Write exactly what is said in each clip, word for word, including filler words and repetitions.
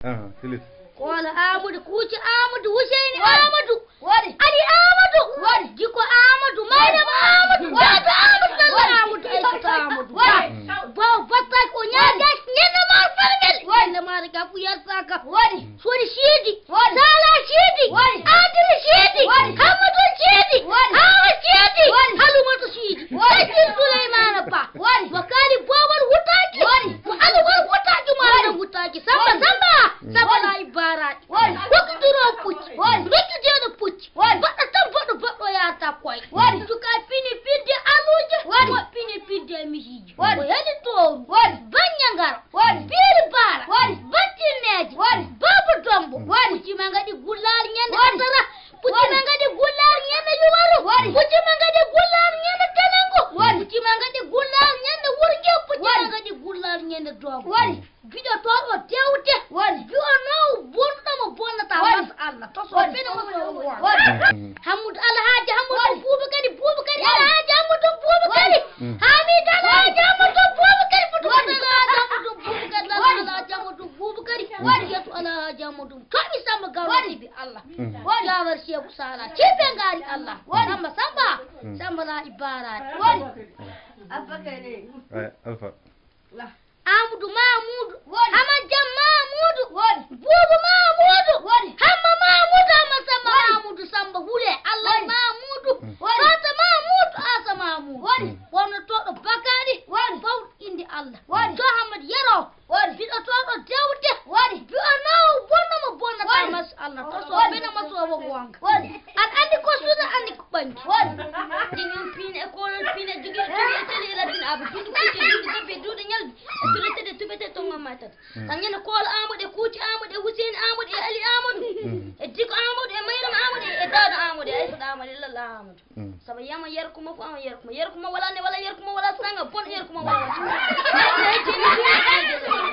Aha, Silis. Kono Amadou, Kuuci Amadou, Huseyni Amadou, Wari. Ali Amadou, Wari. Jikko Amadou, Maynaba Amadou, Wari. Baaba Amadou, Lalla Wari. Amadou, Aysata Amadou. Wari. Bawo battaki o ñaagaaki, ñande ma falmel. Wari. Ñande ma reka fu yarsaka. Wari. Sori Sidi, Wari. Sala Sidi, Wari. Adil Sidi, Wari. Hamadou Sidi, Wari. Hawa Sidi, Wari. Halumatu Sidi. Wari. Sidi Souleymane Ba. Wari. Mo kaali boowal wutaaki. Wari. Mo alwal wutaaki, mo Wari. Alwal wutaaki. Samba, Wari. Samba. Samba Wari. Laay baaraaɗi. Wari. Wakkitoro pucci. Wari. Rokki jeeɗo pucci. Wari. Baɗɗo tan baɗɗo, baɗɗo yaata koye. Wari. Suka pini pidde aluuje. Wari. Mo pini pidde misiiji. Wari. Ko heli tooru. Wari. Bañña ngara. Wari. Piiri baara. Wari. Battinneeje. Wari. Baaba Dombo. Wari. Pucci ma ngaɗi gullaal ñande Wari. Asara. Pucci ma ngaɗi gullaal ñande yuwaru. Wari. Pucci ma ngaɗi gullaal ñande tenengo. Wari. Pucci ma ngaɗi gullaal ñande wurge. Pucci ma Wari. Ngaɗi gullaal ñande dogo. Wari. Biɗo toɗo dewte. Wari. Biɗo naw bonɗo mo bonnata Wari. Mas Allah. To so Wari. Fene mo so won. Wari. Hammudu Alhaji Hammudu Wari. Bubakari Bubakari Wari. Alhaji Hammudu Bubakari. Wari. Hamid Alhaji Hammudu Bubakari. Futu Wari. Alhaji Hammudu Bubakari. Wari. Alhaji Hammudu Bubakari. Wari. Yesu Alhaji Hammudu. Tomi sama garo Wari. Bi Allah. Wari. Yawar shefu sala. Cefe ngari Allah. Wari. Samba samba. Samba la ibara. Wari. Abba kene. Ay, Alfa. Amudu Mamudu. Wari. Hamaja Mamudu. Wari. Bubu Mamudu. Wari. Hamma Mamudu. Hamma Samba Wari. Mamudu. Samba Hule. Allah Wari. Mamudu. Wari. Fata Mamudu. Asa Mamudu. Wari. Wonno toɗo bakari. Wari. Fow indi Allah. Wari. To Hamad Yero. Wari. Biɗo toɗo dewde. Wari. Biɗo naw bonno mo bonnata Wari. Mas Allah. To so Wari. Bene mo so wo wonga. Wari. An andi ko suuda andi ko ɓangi. Wari. Ɗi ñoom piine e koolol piine jogii tuli e teli e laddin abu. Bindu kuuci bindu gabbe duuɗe ñalbi. E tuli tede tubete tonga matata. Tan ñande koolo amuɗe kuuci amuɗe Huseyni amuɗe e Ali amuɗe. E diko amuɗe e mayram amuɗe e daado amuɗe e aysata amuɗe e lalla amuɗe. Saba yama yarkuma ko ama yarkuma yarkuma wala ne wala yarkuma wala sanga bon yarkuma wala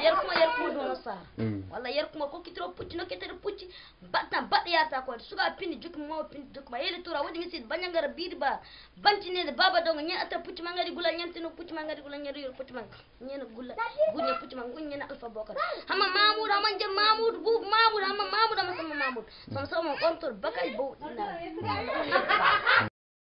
yarkuma yarkuma dono sara. Wala yarkuma ko kitro pucci no ketere pucci. Baɗtan baɗɗo yarata ko suka pindi jukki mo pindi jukki ma yeli tura wadi misid banyangara bidi ba. Banti ne baba dongo ñen atta pucci ma ngadi gula ñantino pucci ma ngadi gula ñeru pucci ma ñen gula gunya pucci ma gunya na alfa bokar. Hama Mamoud hama je Mamoud bu Mamoud hama Mamoud hama sama Mamoud. Sama sama kontor bakay bo na.